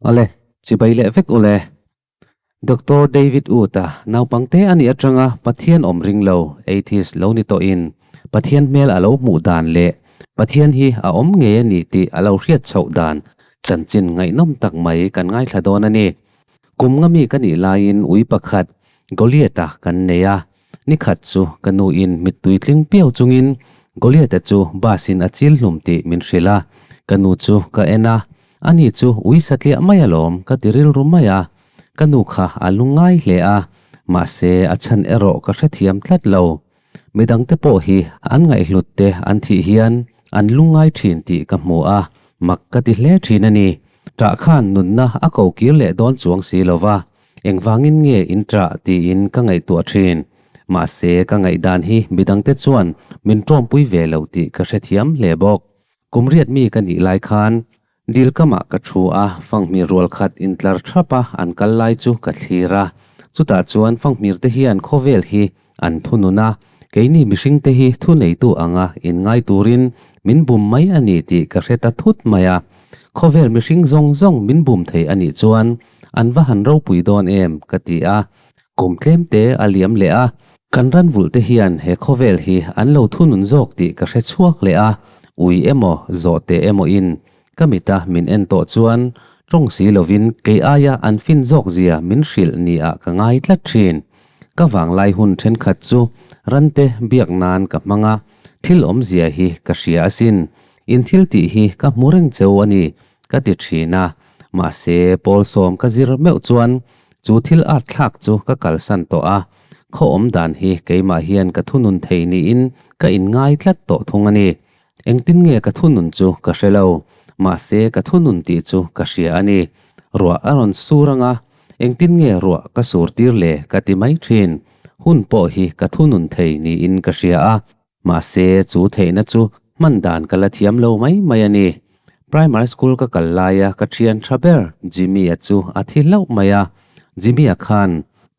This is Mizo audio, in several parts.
Awle, chibai leh vek ule. Doctor David Wood-a naupangte a nih atanga Pathian awm ring lo, atheist, lo ni tawhin Pathian hmel a lo hmuh dan leh Pathian hi a awm ngei a ni tih a lo hriat chhoh dan chanchin ngaihnawm tak mai kan ngaithla dawn a ni. Kum nga mi ka nih laiin ui pakhat Goliath-a kan nei a, nikhat chu ka nuin mittui tling piau chungin Goliath-a chu bus-in a chil hlum tih min hrilh a, ka nu chu ka en a, ani chu ui satliah mai alawm ka ti rilru mai a, ka nu kha a lungngai hle a, mahse a chhan erawh ka hrethiam tlat lo. Midangte pawh hi an ngaihhlut te an thih hian an lungngai thin tih ka hmu a, mak ka ti hle thin a ni. Ṭah khan nunna a ko kir leh dawn chuang si lo va, engvangin nge in ṭah tiin ka ngaihtuah thin. Mahse ka ngaihdan hi midangte chuan min ṭawmpui ve lo tih ka hrethiam hle bawk. Kum riat mi ka nih lai khan Dil kamah ka thu a, fanghmir rual khat intlar thap a an kal lai chu ka thlir a. Chutah chuan fanghmir te hian khawvel hi an thunun a, keini mihring te hi thuneitu anga inngai turin min bum mai a ni tih ka hre ta thut mai a. Khawvel mihring zawng zawng min bum thei a nih chuan an va han ropui dawn em ka ti a. Kum tlem te a liam leh a, kan ran vulh te hian he khawvel hi an lo thunun zawk tih ka hre chhuak leh a, ui emaw zawh teh emaw in ka mita min en tawh chuan tawng si lovin kei aia an fin zawk zia min hrilh ni ah ka ngai tlat thin. Ka vanglai hun thenkhat chu rante biak nan ka hmang a, thil awmzia hi ka hria asin. In thil tih hi ka hmu reng cheu a ni ka ti thin a, mahse pawl sawm ka zir meuh chuan Chu thil art thlak chu ka kalsan tawh a, khaw awm dan hi keimah hian ka thunun thei niin ka inngai tlat tawh thung a ni. Engtin nge ka thunun chu ka hre lo, mahse ka thunun tih chu ka hria a ni. Ruah a rawn sur ang a, engtin nge ruah ka sur tir le ka ti mai thin. Hun pawh hi ka thunun thei niin ka hria a, Mahse, chu theihna chu hman dan ka la thiam lo mai mai a ni. Primary school ka kal laia ka thian tha ber Jimmy-a chu a thi hlauh mai a. Jimmy-a khan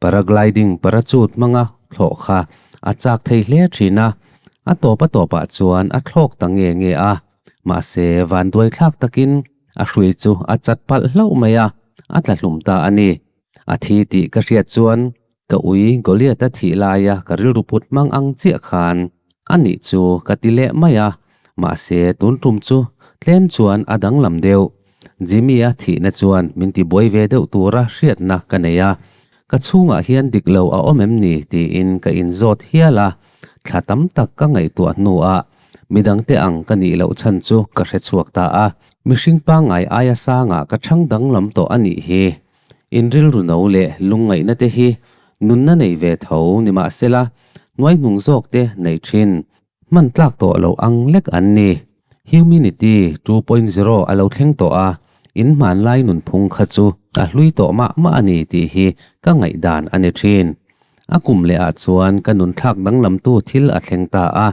paragliding parachute hmanga thlawh kha a chak thei hle thin a. A tawp a tawpah chuan a thlawk ta nge nge a. Mahse, vanduai thlak takin a hrui chu a chat palh hlauh mai a, a tla hlum ta a ni. A thi tih ka hriat chuan Ka ui Goliath-a thih laia ka rilru put hmang ang chiah khan a nih chu ka ti leh mai a, mahse tun tum chu tlem chuan a danglam deuh. Jimmy-a thihna chuan min ti buai ve deuh tura hriatna ka nei a, ka chhungah hian dik lo a awm em ni tiin ka inzawt hial a, thla tam tak ka ngaihtuah hnuah midangte ang ka nih loh chhan chu ka hre chhuak ta a, mihring pangngai aia sangah ka chhang danglam tawh a nih hi. In rilru no leh lungngaihna te hi nunna nei ve tho nimahsela hnuaihnung zawk te nei thin. Hman tlak tawh loh ang lek an ni. Humanity 2.0 a lo thleng tawh a, in hmanlai nunphung kha chu a hlui tawh mah mah a ni tih hi ka ngaihdan a ni thin. A kum leh ah chuan ka nun thlak danglamtu thil a thleng ta a,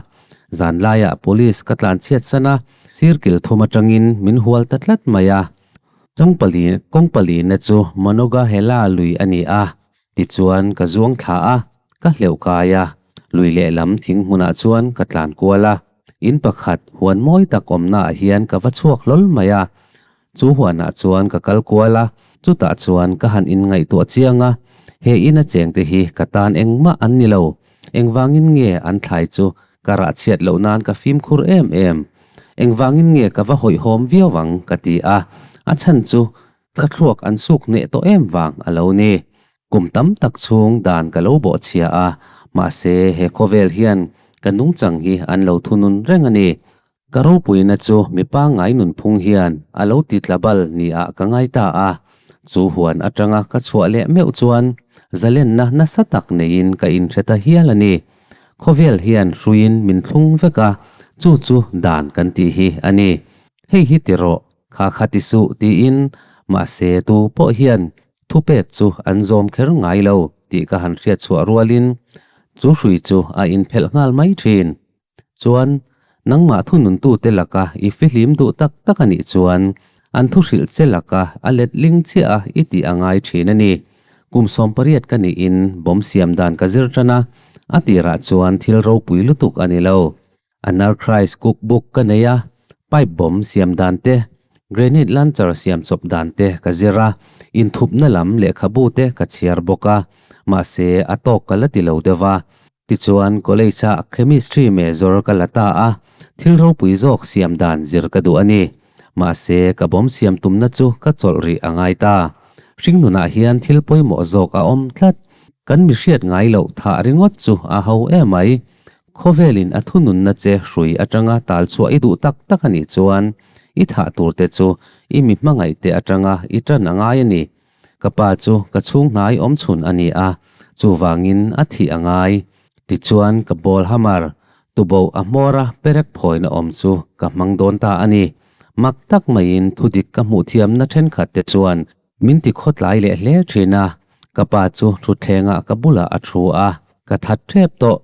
zanlaiah police ka tlanchhiat san a, sirkil thum atangin min hual ta tlat mai a. Kawng pali kawng palina chu Monongahela lui a ni a, tichuan ka zuang thla a, ka hleuh kai a, lui lehlam thing hmunah chuan ka tlan kual a, in pakhat huan mawi tak awmnaah hian ka va chhuak hlawl mai a, chu huanah chuan ka kal kual a, chutah chuan ka han inngaihtuah chiang a, he ina chengte hi ka tan engmah an ni lo, engvangin nge an thlai chu Ka rah chhiat loh nan ka fimkhur em em. Engvangin nge ka va hawihhawm viau ang ka ti a, a chhan chu ka thluak an suk hneh tawh em vang a lo ni. Kum tam tak chhung dan ka lo bawhchhia a, mahse he khawvel hian ka nungchang hi an lo thunun reng a ni. Ka ropuina chu mi pangngai nunphung hian a lo ti tla bal ni-ah ka ngai ta a, chu huan atanga ka chhuah leh meuh chuan zalenna nasa tak neiin ka inhre ta hial a ni. Khawvel hian hruiin min thlung vek a, chu chu dan kan tih hi a ni. Hei hi ti rawh, kha kha ti suh tiin mahse tu pawh hian thupek chu an zawm kher ngai lo tih ka han hriat chhuah rualin chu hrui chu a inphelh nghal mai thin. Chuan, nangmah thununtute laka i fihlim duh tak tak a nih chuan an thuhrilh che laka a let ling chiah a i tih a ngai thin a ni. Kum 18 ka niin bawm siam dan ka zir tan a, a tirah chuan thil ropui lutuk a ni lo. Anarchrist cookbook ka nei a, pipe bawm siam dan te. Grenade launcher siam chawp dan te ka zir a, inthupna lam lehkhabu te ka chhiar bawk a, mahse a tawk ka la ti lo deuh va. Tichuan college ah chemistry major ka la ta a, thil ropui zawk siam dan zir ka duh a ni. Mahse ka bawm siam tumna chu ka chawlh rih a ngai ta. Hringnunah hian thil pawimawh zawk a awm tlat. Kan mi hriat ngai loh thah ringawt chu a ho emai. Khawvelin a thununna che hrui atanga tal chhuah i duh tak tak a nih chuan i thah tur te chu i mi hmangaih te atanga i tan a ngai a ni. Ka pa chu ka chhung hnai awm chhun a ni a, chuvangin a thih a ngai. Tichuan ka ball hammer, tuboh a hmawra perek phawina awm chu ka hmang dawn ta a ni. Mak tak maiin thudik ka hmuh thiamna thenkhat te chuan Min ti khawtlai leh hle thin a, ka pa chu thutthlengah ka bulah a thu a, ka that tep tawh.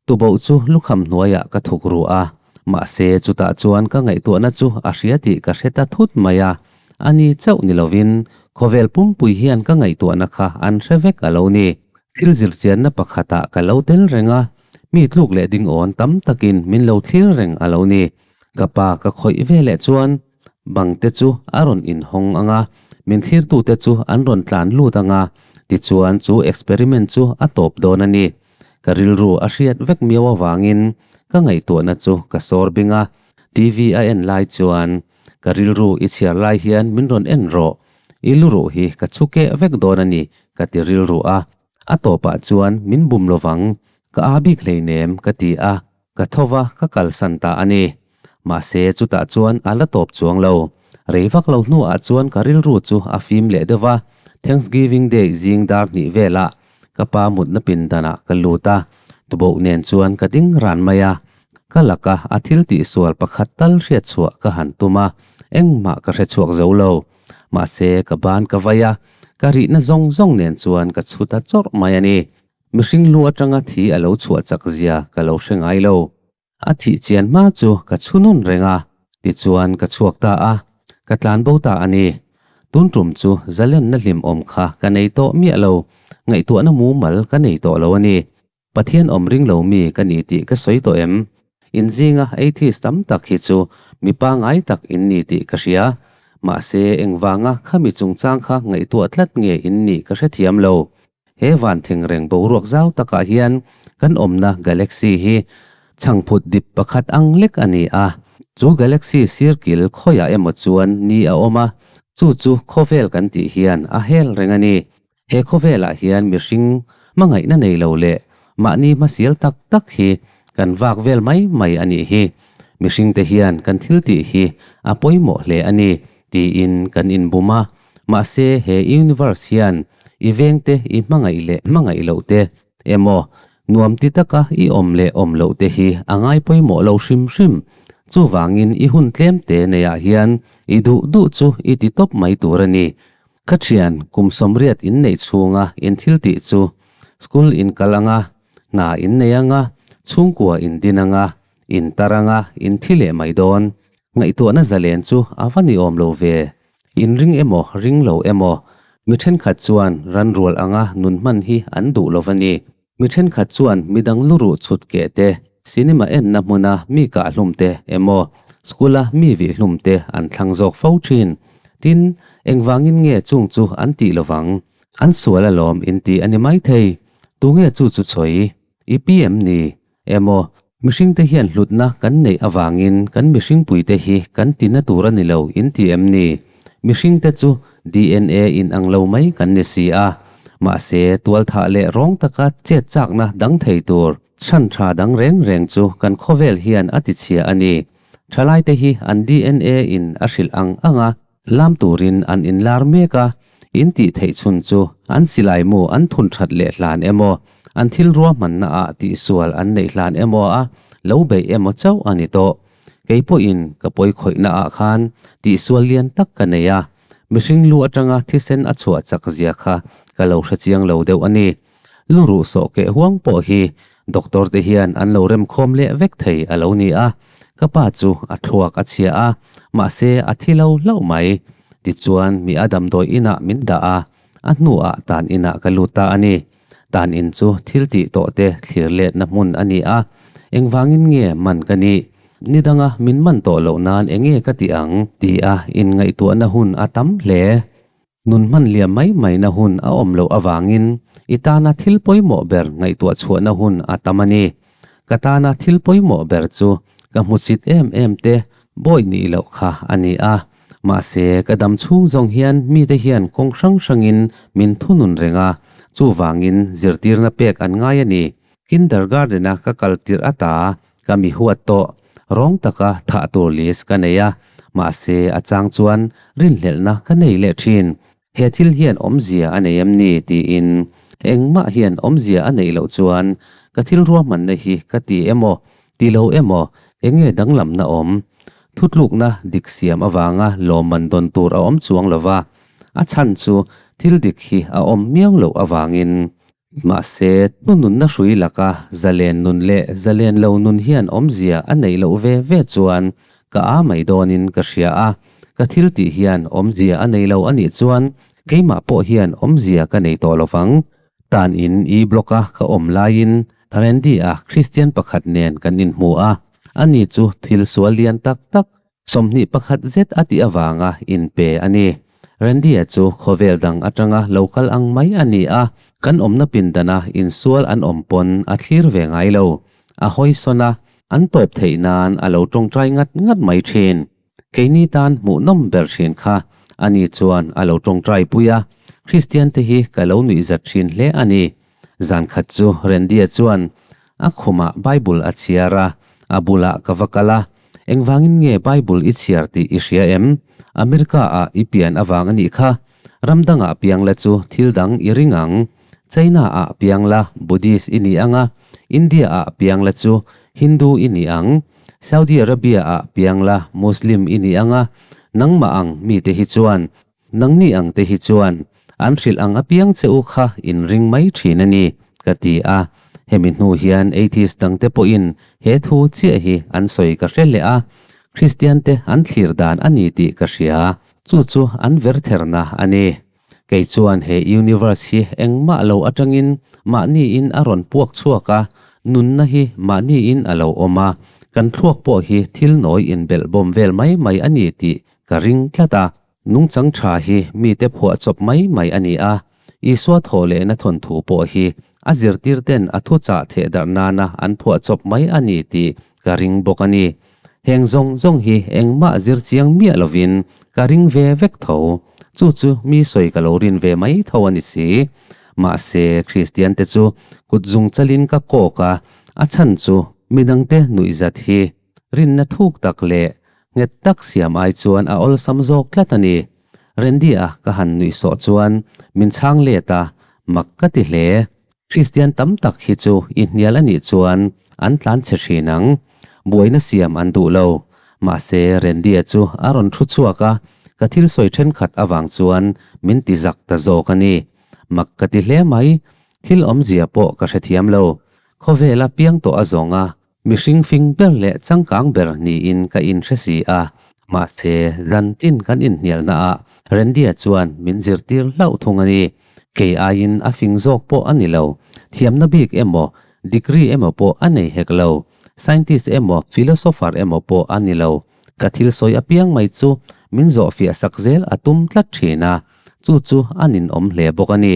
Tuboh chu lukham hnuaiah ka thuk ru a, mahse chutah chuan ka ngaihtuahna chu a hria tih ka hre ta thut mai a, ani chauh ni lovin khawvel pumpui hian ka ngaihtuahna kha an hre vek a lo ni. Thil zirchianna pakhatah ka lo tel reng a, mi tluk leh dingawn tam takin min lo thlir reng a lo ni. Ka pa ka khawih ve leh chuan Bang te chu a rawn inhawng ang a, min thlirtute chu an rawn tlan lut ang a, tichuan chu experiment chu a tawp dawn a ni. Ka rilru a hriat vek miau avangin ka ngaihtuahna chu ka sawr bing a, TV a en lai chuan ka rilru i chhiar lai hian min rawn en rawh, i luruh hi ka chhu keh vek dawn a ni ka ti rilru a, a tawpah chuan min bum lovang, ka aa bik hleinem ka ti a. Ka tho va, ka kalsan ta a ni. Mahse, chutah chuan a la tawp chuang lo. Rei vak lo hnuah chuan ka rilru chu a fim leh deuh va, Thanksgiving Day zing dar hnih velah ka pa mutna pindanah ka lut a, tuboh nen chuan ka ding ran mai a. Ka laka a thil tihsual pakhat tal hriatchhuah ka han tum a, engmah ka hrechhuak zo lo. Mahse, ka ban ka vai a, ka rihna zawng zawng nen chuan ka chhut a chawrh mai a ni. Mihring lu atanga thi a lo chhuah chak zia ka lo hre ngai lo. A thih chian hma chu ka chhu nawn reng a, tichuan ka chhuak ta a, ka tlan bo ta a ni. Tun tum chu zalenna hlim awm kha ka nei tawh miah lo, ngaihtuahna mumal ka nei tawh lo a ni. Pathian awm ring lo mi ka ni tih ka sawi tawh em? Inzinga atheist tam tak hi chu mi pangngai tak in ni tih ka hria. Mahse engvanga khami chungchang kha ngaihtuah tlat nge in nih ka hrethiam lo. He van thengreng boruak zau takah hian kan awmna galaxy hi chhangphut dip pakhat ang lek a ni a. Chu galaxy sirkil khawiah emaw chuan ni a awm a, chu chu khawvel kan tih hian a hel reng a ni. He khawvelah hian mihring hmangaihna nei lo leh mahni hmasial tak tak hi kan vak vel mai mai a nih hi. Mihringte hian kan thil tih hi a pawimawh hle a ni tiin kan inbum a. Mahse he universe hian i vengte i hmangaih leh hmangaih loh te emaw nuam ti taka i awm leh awm loh te hi a ngai pawimawh lo hrim hrim. Chuvangin i hun tlem te neiah hian i duh duh chu i ti tawp mai tur a ni. Ka thian kum sawmriat in neih chhunga in thil tih chu school in kal anga, hna in nei anga, chhungkua in din anga, in tar anga, in thi leh mai dawn. Ngaihtuahna zalen chu a va ni awm lo ve. In ring emaw ring lo emaw, mi thenkhat chuan ran rual anga nun hman hi an duh lo va ni. Mi thenkhat chuan midang luruh chhut keh te, cinema enna hmuna mi kah hlum te emaw, school a mi vih hlum te an thlang zawk fo thin. Tin, engvangin nge chung chu an tih lovang? An sual alawm in ti a ni maithei. Tunge chu chu sawi? I pi em ni? Emaw, mihringte hian hlutna kan neih avangin kan mihringpuite hi kan tina tur a ni lo in ti em ni? Mihringte chu DNA in ang lo mai kan ni si a. Mahse, tualthah leh rawng taka chet chakna dang thei tur chhan tha dang reng reng chu kan khawvel hian a tichhia a ni. Thalaite hi an DNA in a hrilh ang ang a, Lam turin an inlar mek a, in tih theih chhun chu an silai mu an thun that leh hlan emaw, an thil ruahmanna ah tihsual an neih hlan emaw a lo beih emaw chauh a ni tawh. Kei pawhin ka pawi khawihna ah khan tihsual lian tak ka nei a, mihring lu atanga thisen a chhuah chak zia kha ka lo hrechiang lo deuh a ni. Luruh sawh keh huang pawh hi doctor te hian an lo remkhawm leh vek thei a lo ni a, ka pa chu a thluak a chhia a, mahse a thi lo hlauh mai. Tichuan mi a damdawi inah min dah a, a hnuah tan inah ka lut ta a ni. Tan in chu thil tih tawh te thlir letna hmun a ni a, engvangin nge man ka nih? Nidanga min man tawh loh nan enge ka ti ang ti a inngaihtuahna hun a tam hle. Nun hman liam mai maina hun a awm loh avangin i tana thil pawimawh ber ngaihtuah chhuahna hun a tam a ni. Ka tana thil pawimawh ber chu ka hmusit em em te bawi nih loh kha a ni a. Mahse, ka dam chhung zawng hian mite hian kawng hrang hrangin min thunun reng a, chuvangin zirtirna pek an ngai a ni. Kindergarten-a ka kal tirh ata ka mi huat tawh, rawng taka thah tur list ka nei a, mahse a chang chuan rinhlelhna ka nei leh thin. He thil hian awmzia a nei em ni tiin engmah hian awmzia a neih loh chuan ka thil ruahmanna hi ka ti emaw ti lo emaw enge danglamna awm? Thutlukna dik siam avanga lawmman dawn tur a awm chuang lova, a chhan chu thil dik hi a awm miau loh avangin. Mahse, tununna hrui laka zalen nun leh zalen lo nun hian awmzia a neih loh ve ve chuan ka a mai dawnin ka hria a, ka thil tih hian awmzia a nei lo a nih chuan keimah pawh hian awmzia ka nei tawh lovang. Tan in i block a ka awm laiin Randy-a Kristian pakhat nen kan inhmu a, ani chu thil sual lian tak tak 21 zet a tih avanga inpe a ni. Randy-a chu khawvel dang atanga lo kal ang mai a ni a, kan awmna pindana insual an awm pawn a thlir ve ngai lo. A hawisawn a, an tawp theih nan a lo tawngtai ngat ngat mai thin. Keini tan hmuhnawm ber thin kha ani chuan a lo tawngtai pui a, Kristian te hi ka lo nuihzat thin hle a ni. Zan khat chu Randy-a chuan a khumah Bible a chhiar a, a bulah ka va kal a, Engvangin nge Bible i chhiar tih i hria em? America ah i pian avang a nih kha. Ram dangah piang la chu thil dang i ring ang. China ah piang la Buddhist i ni ang a, India ah piang la chu Hindu i ni ang. Saudi Arabia ah piang la Muslim i ni ang a, nangmah ang mite hi chuan Nangni ang te hi chuan an hrilh ang apiang che u kha in ring mai thin a ni, ka ti a. Hemi hnu hian atheist dangte pawhin he thu chiah hi an sawi ka hre leh a, Kristiante an thlir dan a ni tih ka hria, chu chu an vertherna a ni. Kei chuan he universe hi engmah lo atangin mahniin a rawn puak chhuak a, nunna hi mahniin a lo awm a, kan thluak pawh hi thil nawi inbelh bawm vel mai mai a ni tih Ka ring tlat a, nungchang tha hi mite phuah chawp mai mai a ni a, Isua thawh lehna thawnthu pawh hi a zirtirten a thuchah theh darh nana an phuah chawp mai a ni tih ka ring bawk a ni. Heng zawng zawng hi engmah zir chiang miah lovin ka ring ve vek tho. Chu chu mi sawi ka lo rin ve mai tho a ni si. Mahse, Kristiante chu kut zung chalin ka kawk a, a chhan chu midangte nuihzat hi Rinna thuk tak leh nghet tak siam ai chuan a awlsam zawk tlat a ni. Randy-a ka han nuih sawh chuan min chhang let a, mak ka ti hle. Kristian tam tak hi chu i hnial a nih chuan an tlan chhe thin ang. Buaina siam an duh lo. Mahse, Randy-a chu a rawn thu chhuak a, ka thil sawi thenkhat avang chuan min ti zak ta zawk a ni. Mak ka ti hle mai. Thil awmzia pawh ka hrethiam lo. Khawvela piang tawh a zawng a, Mihring fing ber leh changkang ber niin ka inhre si a, mahse ran tin kan inhnialna ah Randy-a chuan min zirtir hlauh thung a ni. Kei aiin a fing zawk pawh a ni lo, thiamna bik emaw, degree emaw pawh a nei hek lo, scientist emaw, philosopher emaw pawh a ni lo. Ka thil sawi apiang mai chu min zawhfiah sak zel a tum tlat thin a, chu chu a ninawm hle bawk a ni.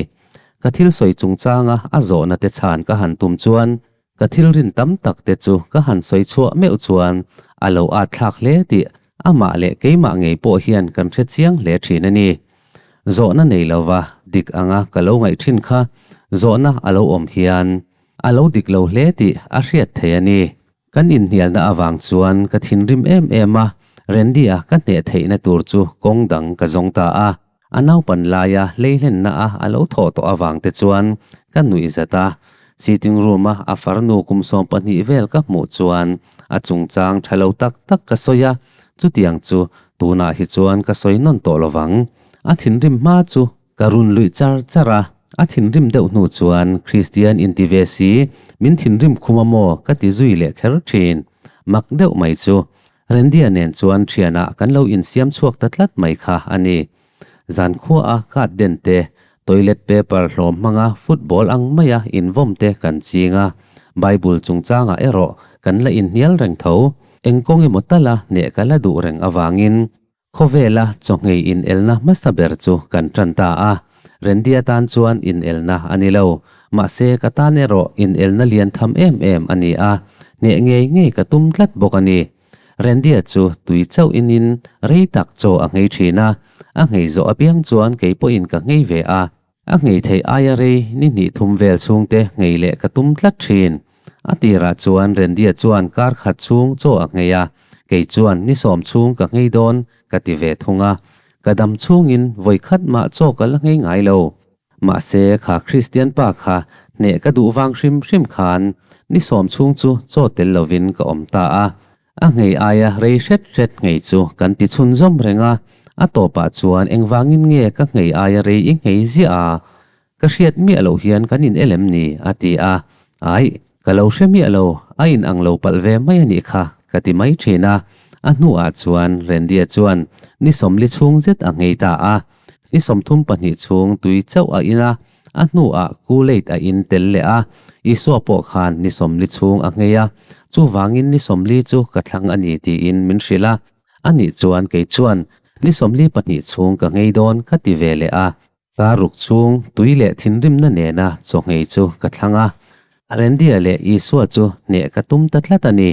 Ka thil sawi chungchanga a zawhna te chhan ka han tum chuan Ka thil rin tam tak te chu ka han sawi chhuah meuh chuan a lo at thlak hle tih amah leh keimah ngei pawh hian kan hre chiang hle thin a ni. Zawhna nei lova dik anga ka lo ngaih thin kha zawhna a lo awm hian a lo dik lo hle tih a hriat thei a ni. Kan inhnialna avang chuan ka thinrim em em a, Randy-a ka hneh theihna tur chu kawng dang ka zawng ta a. A naupan laia hleihlenna a a lo thawh tawh avang te chuan ka nuih zat a, sitting room a a farnu kum 12 vel ka hmuh chuan a chungchang tha lo tak tak ka sawi a, chutiang chu tunah hi chuan ka sawi nawn tawh lovang. A thinrim hma chu ka run luih char char a, a thinrim deuh hnu chuan Kristian inti ve si min thinrim khum a maw ka ti zui leh kher thin. Mak deuh mai chu Randy-a nen chuan thianah kan lo insiam chhuak ta tlat mai kha a ni. Zan khuaah card den te, toilet paper hlawm hmanga football ang maia invawm te kan ching a, Bible chungchangah erawh kan la inhnial reng tho. Engkawng emaw tala hneh ka la duh reng avangin khawvela chawhngei inelna hmasa ber chu kan tan ta a. Randy atan chuan inelna a ni lo. Mahse ka tan erawh inelna lian tham em em a ni a, hneh ngei ngei ka tum tlat bawk a ni. Randy-a chu tui chauh inin rei tak chaw a nghei thin a, a nghei zawh apiang chuan kei pawhin ka nghei ve a. A nghei theih aia rei ni hnih thum vel chhungte nghei leh ka tum tlat thin. A tirah chuan Randy-a chuan kar khat chhung chaw a nghei a, kei chuan ni sawm chhung ka nghei dawn ka ti ve thung a. Ka dam chhungin vawi khat mah chaw ka la nghei ngai lo. Mahse kha Kristian pa kha hneh ka duh vang hrim hrim khan ni sawm chhung chu chaw tel lovin ka awm ta a. A nghei aia rei hret hret nghei chu kan ti chhunzawm reng a, a tawpah chuan engvangin nge ka nghei aia rei i nghei ziah a? Ka hriat miah loh hian kan in el em ni? a ti a. Aih, ka lo hre miah lo, a in ang lo palh ve mai a nih kha, ka ti mai thin a. A hnuah chuan Randy-a chuan ni sawmli chhung zet a nghei ta a. Ni 32 chhung tui chauh a in a, A hnuah Kool-Aid a in tel leh a, Isua pawh khan ni 40 chhung a nghei a, chuvangin ni 40 chu ka thlang a ni tiin min hrilh a. Anih chuan kei chuan ni 42 chhung ka nghei dawn ka ti ve leh a. Ka ruk chhung tui leh thinrimna nena chaw nghei chu ka thlang a, Randy-a leh Isua chu hneh ka tum ta tlat a ni.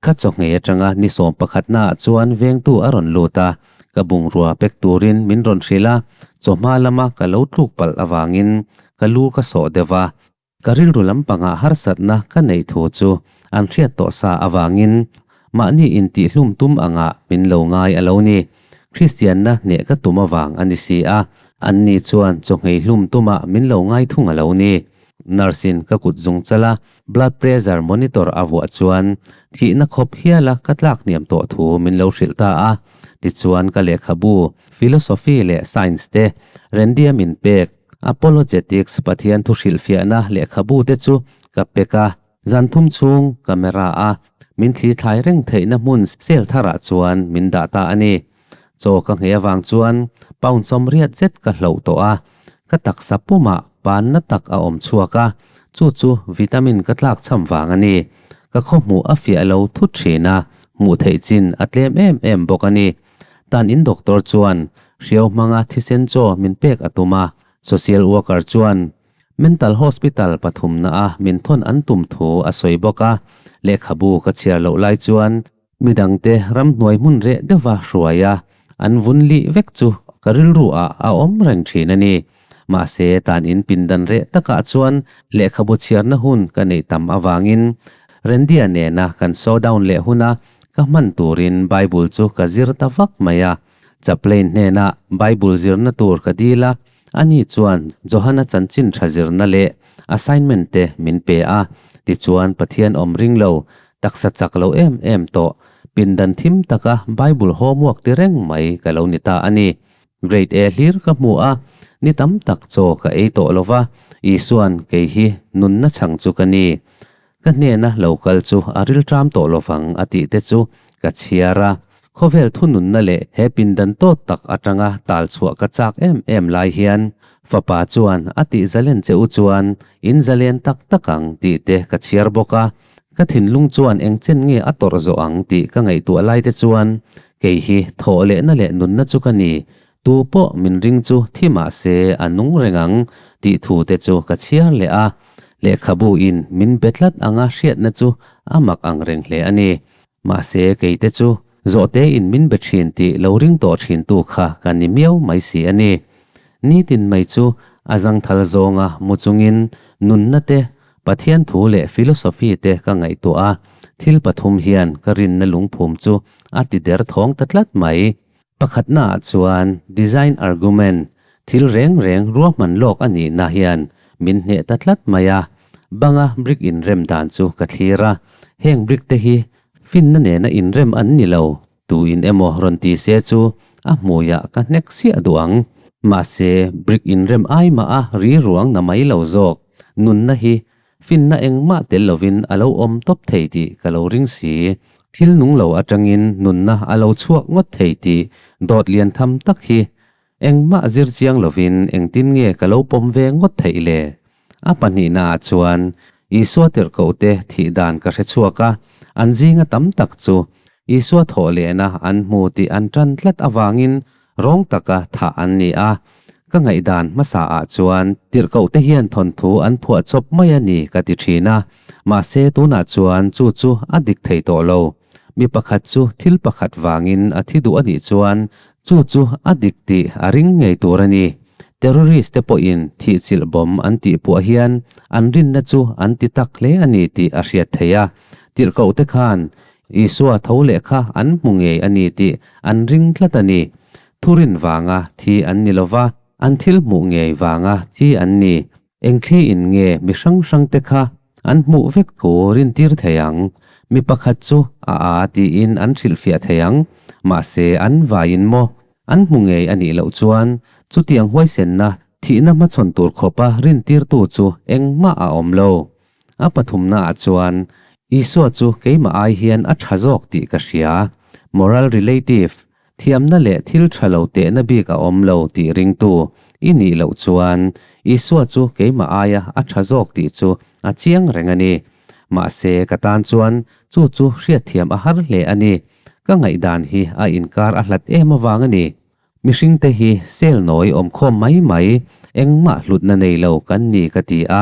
Ka chawhngei atanga ni sawm pakhatnaah chuan vengtu a rawn lut a, ka bungrua pek turin min rawn hrilh a, chawhma lama ka lo tluk palh avangin ka lu ka sawh deuh a. Ka rilru lampangah harsatna ka neih thu chu an hriat tawh sa avangin mahni intihhlum tum angah min lo ngai a lo ni. Kristianna hneh ka tum avang a ni si a, anni chuan chawhngei hlum tumah min lo ngai thung a lo ni. Nurse in ka kut zung chal a, blood pressure monitor a vuah chuan thihna khawp hial a ka tlak hniam tawh thu min lo hrilh ta a. Tichuan ka lehkhabu, philosophy leh science te, Randy-a min pek, apologetics Pathian thu hrilhfiahna lehkhabu te chu ka pek a. Zan thum chhung camera a min thli thlai reng theihna hmun cell tharah chuan min dah ta a ni. Chaw ka nghei avang chuan pound 80 zet ka hloh tawh a, ka taksa pumah panna tak a awm chhuak a, chu chu vitamin ka tlak cham vang a ni. Ka khawhmuh a fiah lo thut thin a, hmuh theih chin a tlem em em bawk a ni. Tan in doctor chuan hriau hmanga thisen chaw min pek a tum a, social worker chuan Mental Hospital pathumna a min thawn an tum thu a sawi bawk a, lehkhabu ka chhiar loh lai chuan Midangte ramhnuai hmun reh deuha hruai a, an vun lih vek chu ka rilru ah a awm reng thin a ni. Mahse, tan in pindan reh takah chuan lehkhabu chhiarna hun ka neih tam avangin Randy-a nena kan showdown leh huna ka hman turin Bible chu ka zir ta vak mai a. Chaplain hnenah Bible zirna tur ka dil a, ani chuan Johana chanchin tha zirna leh assignment te min pe a, tichuan Pathian awm ring lo Taksa chak lo em em tawh, pindan thim taka Bible homework ti reng mai ka lo ni ta a ni. Grade A hlir ka hmu a, ni tam tak chaw ka ei tawh lo va, Isua'n kei hi nunna chhang chu ka ni. Ka hnena lo kal chu a rilṭam tawh lo vang a tih te chu ka chhiar a. Khawvel thununna leh he pindan tawt tak atanga tal chhuah ka chak em em lai hian fapa chuan a tih zalen che u chuan in zalen tak tak ang tih te ka chhiar bawk a. Ka thinlung chuan eng chen nge a tawrh zawh ang tih ka ngaihtuah lai te chuan kei hi thawh lehna leh nunna chu ka ni, tu pawh min ring chu thi mah se a nung reng ang tih thu te chu ka chhiar leh a. Lehkhabu in min be tlat anga hriatna chu a mak ang reng hle a ni. Mahse kei te chu zawhte in min be thin tih lo ring tawh thin tu kha ka ni miau mai si a ni. Nitin mai chu a zangthal zawnga mu chungin nunna te Pathian thu leh philosophy te ka ngaihtuah a, thil pathum hian ka rinna lungphum chu a ti der thawng ta tlat mai. Pakhatnaah chuan design argument, thil reng reng ruahman lawk a nihna hian min hneh ta tlat mai a. Banga brick inrem dan chu ka thlir a, heng brick te hi finna nena inrem an ni lo. Tuin emaw rawn ti se chu a hmuiah ka hnek siah duh ang. Mahse, brick inrem ai mah a ri ruang na mai lo zawk. Nunna hi finna engmah tel lovin a lo awm tawp thei tih ka lo ring si. Thil nung lo atangin nunna a lo chhuak ngawt thei tih dawt lian tham tak hi Engmah zir chiang lovin engtin nge ka lo pawm ve ngawt theih le? A pahnihnaah chuan Isua tirhkohte thih dan ka hre chhuak a. An zinga tam tak chu Isua thawh lehna an hmu tih an tan tlat avangin rawng taka thah an ni a. Ka ngaihdan hmasa ah chuan tirhkohte hian thawnthu an phuah chawp mai a ni ka ti thin a, mahse tunah chuan chu chu a dik thei tawh lo. Mi pakhat chu thil pakhat vangin a thi duh a nih chuan chu chu a dik tih a ring ngei tur a ni. Terrorist te pawhin thihchilh bawm an tih puah hian an rinna chu an ti tak hle a ni tih a hriat theih a. Tirhkohte khan Isua tho leh kha an hmu ngei a ni tih an ring tlat a ni. Thurin vanga thi an ni lova, an thil hmuh ngei vanga thi an ni. Eng thli in nge mi hrang hrang te kha an hmuh vek thu rintir thei ang? Mi pakhat chu a a tiin an hrilhfiah thei ang, mahse an vaiin maw? An hmu ngei a nih loh chuan chutiang huaisenna thihna hmachhawn tur khawpa rintirtu chu engmah a awm lo. A pathumnaah chuan Isua chu keimah ai hian a tha zawk tih ka hria. Moral relative, Thiamna leh thil tha lo tehna bik a awm lo tih ringtu i nih loh chuan Isua chu keimah aia a tha zawk tih chu a chiang reng a ni. Mahse ka tan chuan chu chu hriatthiam a har hle a ni. Ka ngaihdan hi a inkar a hlat em avang a ni. Mihringte hi sel nawi awmkhawm mai mai engmah hlutna nei lo kan ni ka ti a.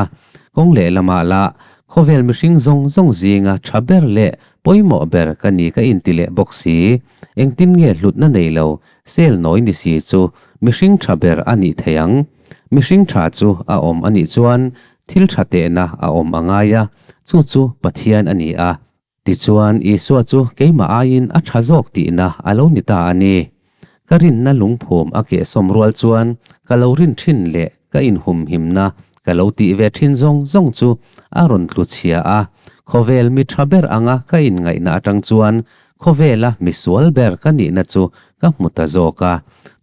Kawng lehlamah lah khawvel mihring zawng zawng zinga tha ber leh Pawimawh ber ka ni ka inti leh bawk si. Engtin nge hlutna nei lo sel nawi ni si chu mihring tha ber a nih thei ang? Mihring tha chu a awm a nih chuan thil tha tehna a awm a ngai a, chu chu Pathian a ni a. Tichuan Isua chu keimah aiin a tha zawk tihna a lo ni ta a ni. Ka rinna lungphum a kehsawm rual chuan ka lo rin thin leh ka inhumhimna ka lo tih ve thin zawng zawng chu a rawn tlu chhia a, khawvel mi tha ber anga ka inngaihna atang chuan khawvela mi sual ber ka nihna chu ka hmu ta zawk a,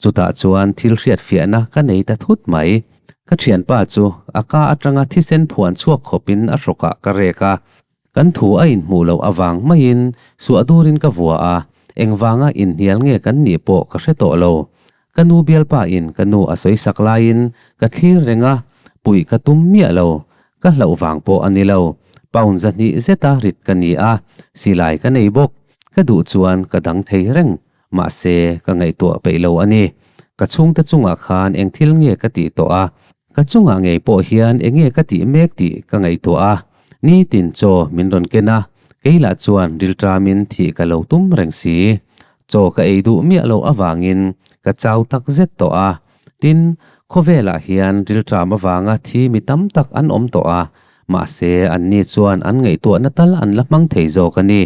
chutah chuan thil hriatfiahna ka nei ta thut mai. Ka thianpa chu a ka atanga thisen phuan chhuak khawpin a hrawkah ka rek a, Kan thu a inhmuh loh avang maiin suah durin ka vua a, engvanga inhnial nge kan nih pawh ka hre tawh lo. Ka nu bialpa in ka nu a sawi sak laiin ka thlir reng a, puih ka tum miah lo. Ka hlauh vang pawh a ni lo. Pound 200 zeta rit ka ni a, silai ka nei bawk. Ka duh chuan ka dang thei reng. Mahse, ka ngaihtuah peih lo a ni. Ka chhungte chungah khan eng thil nge ka tih tawh a, ka chungah ngei pawh hian eng nge ka tih mek tih ka ngaihtuah a. Nitin chaw min rawn ken a, kei lah chuan rilṭamin thih ka lo tum reng si. Chaw ka ei duh miah loh avangin ka chau tak zet tawh a. Tin, khawvelah hian rilṭam avanga thi mi tam tak an awm tawh a, mahse anni chuan an ngaihtuahna tal an la hmang thei zawk a ni.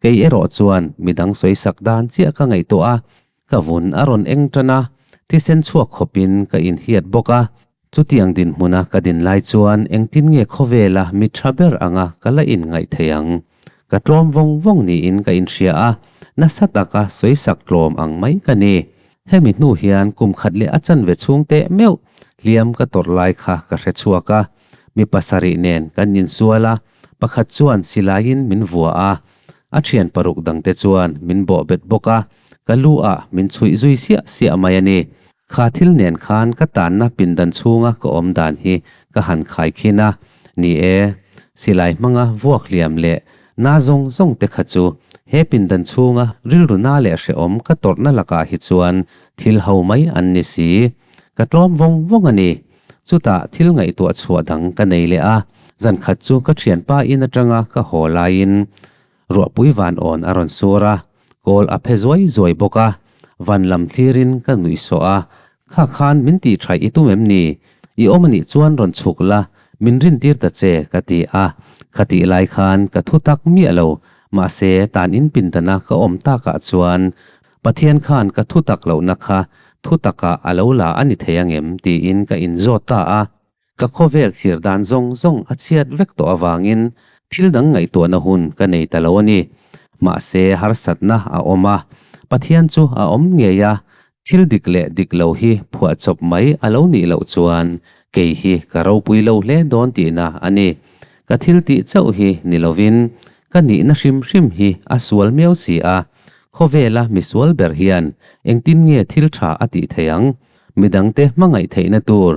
Kei erawh chuan midang sawisak dan chiah ka ngaihtuah a, ka vun a rawn eng tan a, thisen chhuak khawpin ka inhiat bawk a. Chutiang dinhmuna ka din lai chuan engtin nge khawvela mi tha ber anga ka la inngaih thei ang? Ka tlawm vawng vawng niin ka inhria a, nasa taka sawisak tlawm ang mai ka ni. Hemi hnu hian kum khat leh a chanve chhung teh meuh hliam ka tawrh lai kha ka hre chhuak a, mi pasarih nen kan insual a, pakhat chuan silaiin min vua a, a thian paruk dangte chuan min bawh bet bawk a, ka lu ah min chhuih zui siah siah mai a ni. Kha thil nen khan ka tanna pindan chhunga ka awm dan hi ka han khai khin a, ni e, silai hmanga vuak hliam leh na zawng zawng te kha chu he pindan chhunga rilru na leh hrehawm ka tawrhna lakah hi chuan thil ho mai an ni si. Ka tlawm vawng vawng a ni. Chutah thil ngaihtuah chhuah dang ka nei leh a, zan khat chu ka thianpa in atanga ka haw laiin Ruahpui van awn a rawn sur a, kawl a phe zuai zuai bawk a, van lam thlirin ka nuih sawh a, Kha khan min tih thaih i tum em ni? I awm anih chuan rawn chhuk la, min rintir ta che ka ti a, kha tih lai khan ka thu tak miah lo, mahse tan in pindana ka awm takah chuan Pathian khan ka thu tak lohna kha thu takah a lo la a ni thei angem tiin ka inzawt ta a. Ka khawvel thlir dan zawng zawng a chhiat vek tawh avangin thil dang ngaihtuahna hun ka nei ta lo a ni. Mahse harsatna a awm a, Pathian chu a awm ngei a, thil dik leh dik lo hi phuahchawp mai a lo nih loh chuan kei hi ka ropui lo hle dawn tihna a ni. Ka thil tih chauh hi ni lovin ka nihna hrim hrim hi a sual miau si a, khawvela misual ber hian engtin nge thil tha a tih theih ang? Midangte hmangaih theihna tur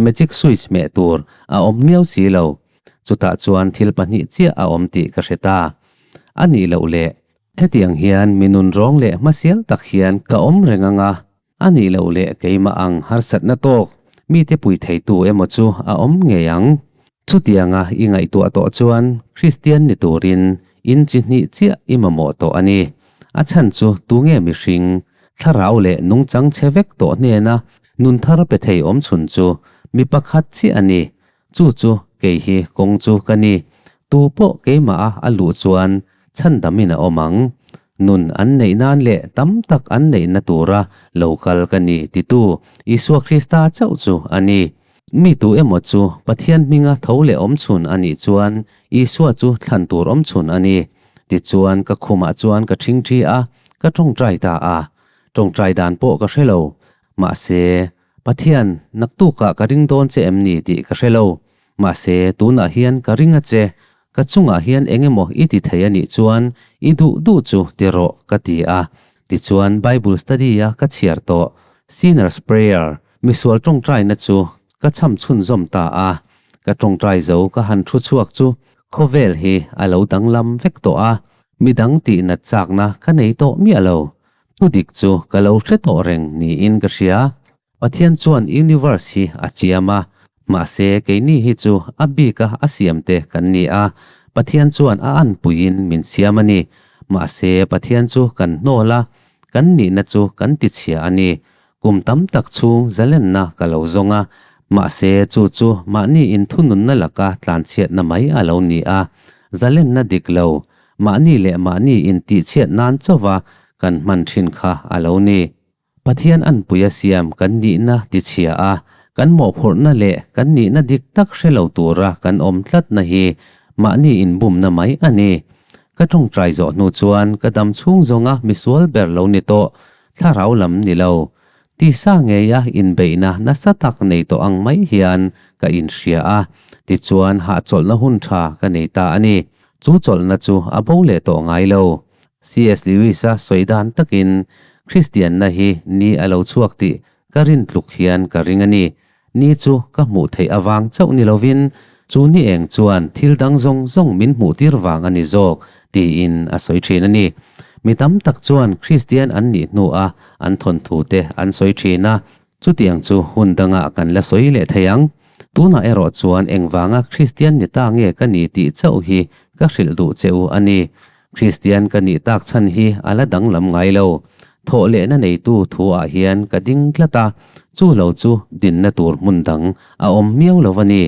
Magic switch hmeh tur a awm miau si lo. Chutah chuan thil pahnih chiah a awm tih ka hre ta. A nih loh leh, hetiang hian mi nunrawng leh hmasial tak hian ka awm reng ang a, a nih loh leh keimah ang harsatna tawk mite pui theitu emaw chu a awm ngei ang. Chutianga i ngaihtuah tawh chuan Kristian ni turin in chi hnih chiah i mamawh tawh a ni. A chhan chu tunge mihring, thlarau leh nungchang chhe vek tawh hnena nun thar pe thei awm chhun chu mi pakhat chiah a ni. Chu chu kei hi kawng chu ka ni. Tu pawh keimah a a luh chuan chhandamin a awm ang. Nun an neih nan leh tam tak an neihna tura lo kal ka ni titu Isua Krista chauh chu a ni. Mi tu emaw chu Pathian hminga tho leh awm chhun a nih chuan Isua chu thlan tur awm chhun a ni. Tichuan ka khumah chuan ka ṭhingṭhi a, ka ṭawngṭai ta a. Ṭawngṭai dan pawh ka hre lo. Mahse, Pathian, naktukah ka ring dawn che em ni tih ka hre lo. Mahse, tunah hian ka ring a che. Ka chungah hian eng emaw i ti thei a nih chuan i duh duh chu ti rawh ka ti a. Tichuan Bible study a ka chhiar tawh Sinner's Prayer, misual tawngtaina chu ka chham chhunzawm ta a. Ka tawngtai zo ka han thu chhuak chu khawvel hi a lo danglam vek tawh a, midang tihnat chakna ka nei tawh miah lo. Thudik chu ka lo hre tawh reng niin ka hria. Pathian chuan universe hi a chiam a, mahse keini hi chu a bika a siamte kan ni a, Pathian chuan a anpuiin min siam a ni. Mahse Pathian chu kan hnawl a, kan nihna chu kan tichhia a ni. Kum tam tak chhung zalenna ka lo zawng a, mahse chu chu mahni inthununna laka tlanchhiatna mai a lo ni a, zalenna dik lo, mahni leh mahni intihchhiat nan chauva kan hman thin kha a lo ni. Pathian anpui a siam kan nihna tichhia a, kan mawhphurhna leh kan nihna dik tak hre lo tura kan awm tlatna hi mahni inbumna mai a ni. Ka tawngtai zawh hnu chuan ka dam chhung zawnga misual ber lo ni tawh, thlarau lam ni lo. Tisa ngeia inbeihna nasa tak nei tawh ang mai hian ka inhria a, tichuan hahchawlhna hun tha ka nei ta a ni. Chu chawlhna chu a bo leh tawh ngai lo. CS Lewis-a sawi dan takin Kristianna hi ni a lo chhuak tih ka rin tluk hian ka ring a ni. Ni chu ka hmuh theih avang chauh ni lovin chu ni eng chuan thil dang zawng zawng min hmuh tir vang a ni zawk tiin a sawi thin a ni. Mi tam tak chuan Kristian an nih hnuah an thawnthu te an sawi thin a, chutiang chu hun dangah kan la sawi leh thei ang. Tunah erawh chuan engvanga Kristian ni ta nge ka ni tih chauh hi ka hrilh duh che u a ni. Kristian ka nih tak chhan hi a la danglam ngai lo. Thawh lehna neitu thu ah hian ka ding tlat a, chu lo chu dinna tur hmun dang a awm miau lo a ni.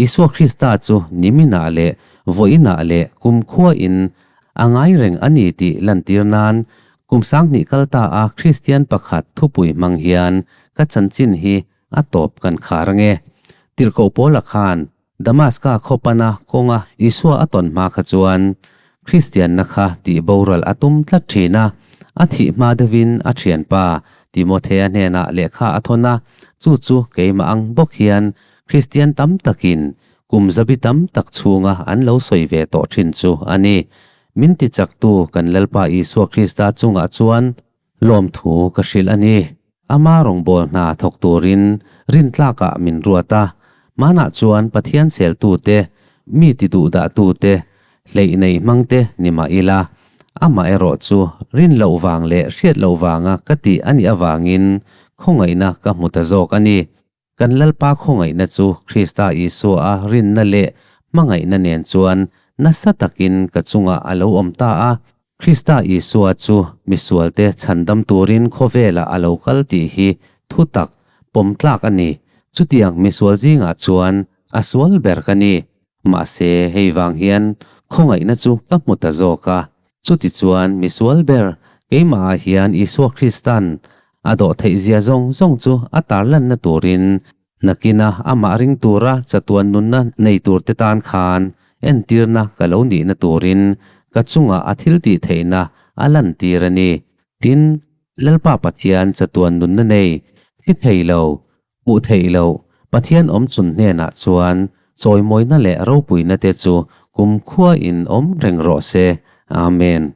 Isua Krista chu niminah leh vawiinah leh kumkhua in a ngai reng a ni tih lantir nan kum sanghnih kal ta a Kristian pakhat thupui hmang hian ka chanchin hi a tawp kan khar ange. Tirhkoh Paula khan Damaska khaw pana kawnga Isua a tawn hma kha chuan Kristianna kha tih boral a tum tlat thin a. A thih hma deuhin a thianpa Timothea hnenah lehkha a thawn a, chu chu keimah ang bawk hian Kristian tam takin kum zabi tam tak chhunga an lo sawi ve tawh thin chu a ni. Min tichaktu kan Lalpa Isua Krista chungah chuan Lawmthu ka hrilh a ni. Ama rawngbâwl hna thawk turin rintlâkah min ruat a. Hmanah chuan Pathian sêltute, mi ti duhdahtute, hleih nei hmangte ni mah ila, amah erawh chu rin loh vang leh hriat loh vanga ka tih a nih avangin khawngaihna ka hmu ta zâwk a ni. Kan Lalpa khawngaihna chu Krista Isua a rinna leh hmangaihna nen chuan nasa takin ka chungah a lo awm ta a. Krista Isua chu misualte chhandam turin khawvelah a lo kal tih hi thu tak pawm tlak a ni. Chutiang misual zingah chuan a sual ber ka ni. Mahse, hei vang hian khawngaihna chu ka hmu ta zawk a. Chutichuan misual ber keimahah hian Isua Kristan A dawh theih zia zawng zawng chu a tarlanna turin nakina amah ring tura chatuan nunna nei turte tan khan entirna ka lo nihna turin ka chungah a thil tih theihna a lantir a ni. Tin, Lalpa Pathian chatuan nunna nei thi thei lo, hmuh theih loh Pathian awm chun hnenah chuan chawimawina leh ropuina te chu kumkhua in awm reng rawh se. Amen.